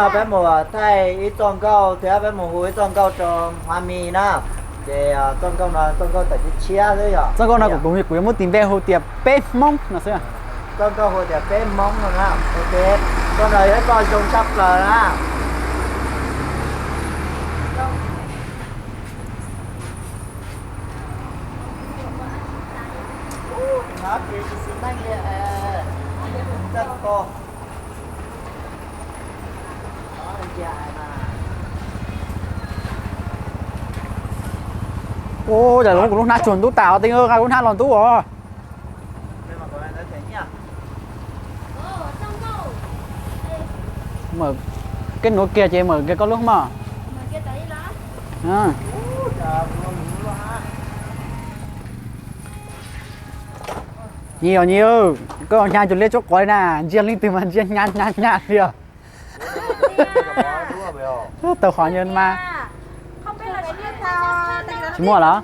no peb mus thaij ib txoj nkauj thiab peb mus hu ib txoj nkauj rau Hmoob Mis na. Ces txoj nkauj no txoj nkauj tawm tshiab tshiab xwb yom. Txoj nkauj no kuv, kuv yuav muab tis npe hu tias Peb Hmoob no xwb. Txoj nkauj hu tias Peb Hmoob no na. Ok, txoj no yog ib txoj zoo tshaj plaws na. Ua cas kuv lub hnab tsuag ntub tas os, tej nqa kuv lub hnab los ntub os. Mam kej nuav kiag ces mam kiag koj lub mog. Nyias os nyias, koj hnyav cuag liab tsuab quav li na, ntsia leej twg mas ntsia hnyav hnyav hnyav li os. Tau qhov nyob mas tsis muaj los?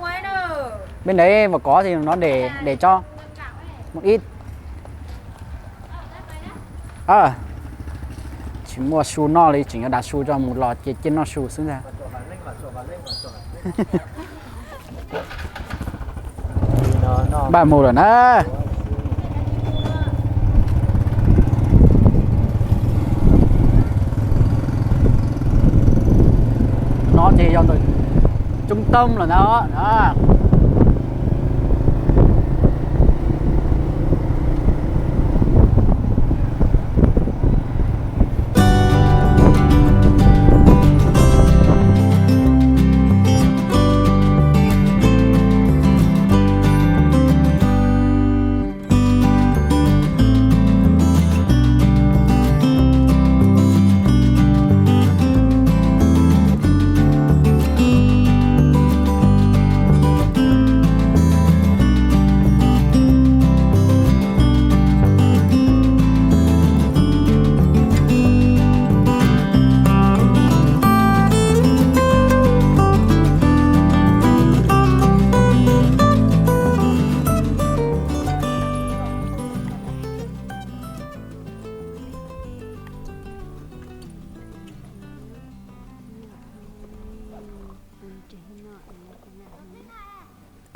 Peb nrad vam kov ces no de, de tso. Mus ib. Tsis muaj su noj li, tseem yuav dav su tso, mus los ces cia noj su xwb ntag. Npaj mus lawm na. No ces yog ntawm trung tâm lawm na.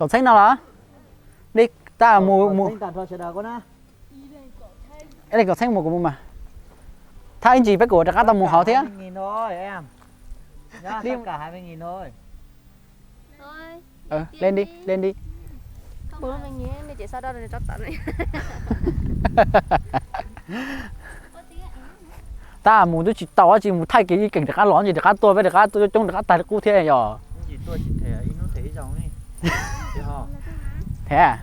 Kaum txheeb no los? Li tab mus mus. Li kaum txheeb mus kuv mus mas. Thab ib ntsis peb kuv rov qab tau mus hauv thiab. Li, li li. Tab mus twb tsis tau dab tsi, mus thaij kiag ib keem rov qab los ces rov qab tuaj peb rov qab tuaj coob coob rov qab tag li qub thiab yog. Thiab.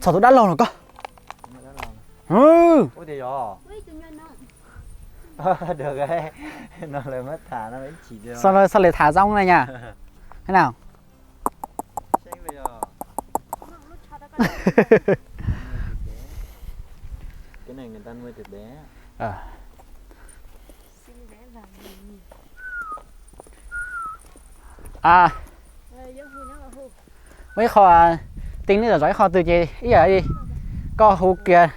Txog tus dab laug no koj. Sau li tham zoo na nyab. Thế nào? Muaj ib qho, tij neb zom zov ib qho twg ces ib yam li koj hu kiag,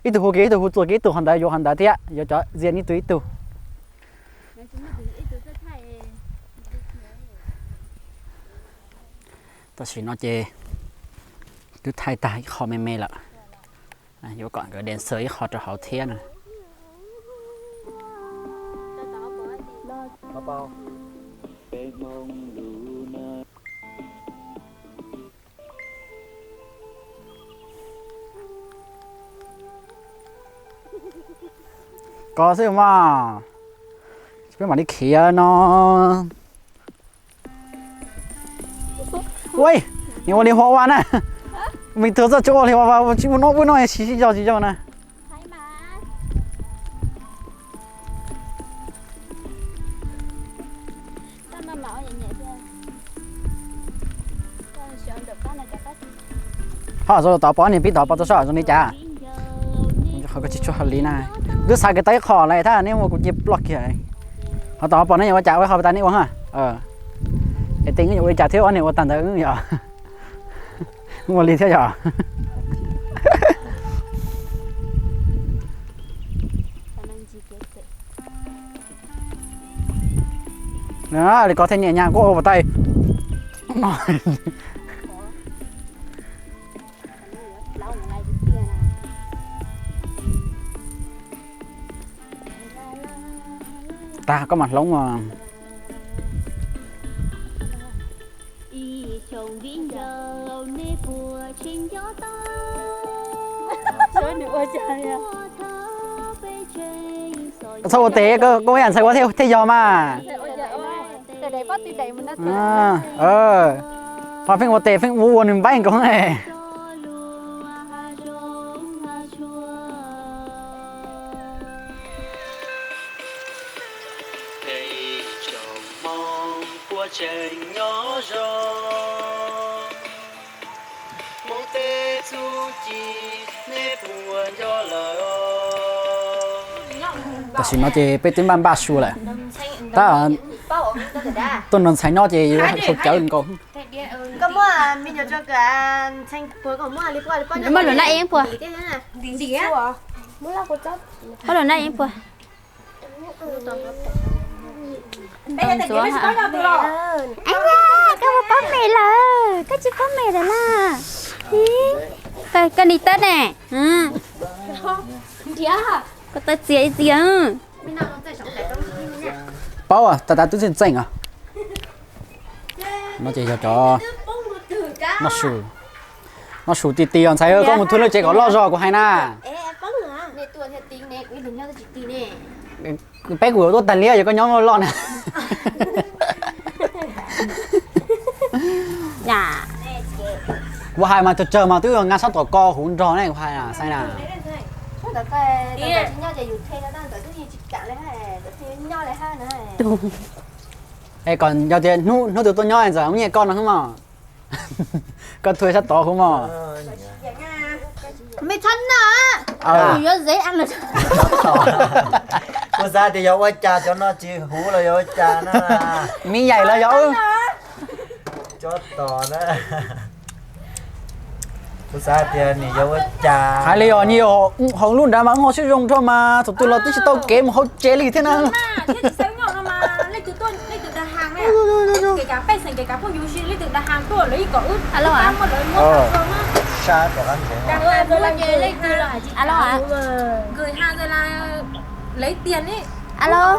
ib tug hu kiag ib tug, hu txuas kiag ib tug, qhov ntawd yuav qhov ntawd thiab yuav cov zias ib tug ib tug. Tam sim no ces twb thaij tag ib qho me me lawm. Yuav kom nkawd dancer ib qho rau hauv thiab na. Koj xwb mas, peb mam li khiav no. Ua, nws ua li hua ua na. Mis tug txoj tsuas ua li hua ua, tsis ua no ua no, tsis yog tsis yog na. Ho txog tod pom niag pib tod pom tau soj zoo li cas? Qhov ko tsis tshua hauj li na. Twb xav kiag tau ib qho lawm, thaj neb ua kuv cia ploj kiag. Ho tod pom neb yuav ua cas ua qhov tas neb ua ha. Es tes wb yuav ua li cas thiab ob niag ua tag ntawd yog ua li thiab yog. Li ko thiaj niam nyab kuj ua puas taij. Tag koj mas hloov os. Txhob ua tes, koj ib yam ntxhais ua thiaj yog mas. Ho pheej ua tes pheej ua ua nws npaib nkoos. Tam sim no ces peb twb npaj npaj su lawm. Tab tuaj nrog ntxhais nyob ces yuav sau cawv nkaus. Koj muaj me nyuam tso kawm ntxhee puas, koj muaj li puas, muaj lus nab eeb puas? Muaj lus nab eeb puas? Ntxuav ha. Ab, koj mus paub me lawm, koj tsis paub me lawm na. Koj nim teb ne. Koj tawb txias ib txias. Paub tas tas twb txeej txeej os. No ces yog cov noj su, noj su ti ti os ntxhais, koj mus thwj lub tsev kom loj zog kuv hais na. Peb kuv yuav tuaj tag liab yog koj nyob loj loj na. Kuv hais mas tsawg tsawg mas twb nqa sab tom ko huv nrog ne, kuv hais xaib na. Es kom yog tias hnub hnub twg tuaj nyob ntxawm nyiaj koj no xwb mog. Koj thwj sab tod huv mog. Mej txhob noj, kuv yuav zeb. Kuv xav tias yog ua cas cov no tsis huv los yog ua cas na. Mej yaim los yog. Cov tos na. Kuv xav tias nws yuav ua cas. Hais li os, nyias hauv lub nrad mas ho siab zoo dhau mas thaum twg los twb tsis tau kev mus hauv tsev li thiab na. Alo, alo, alo,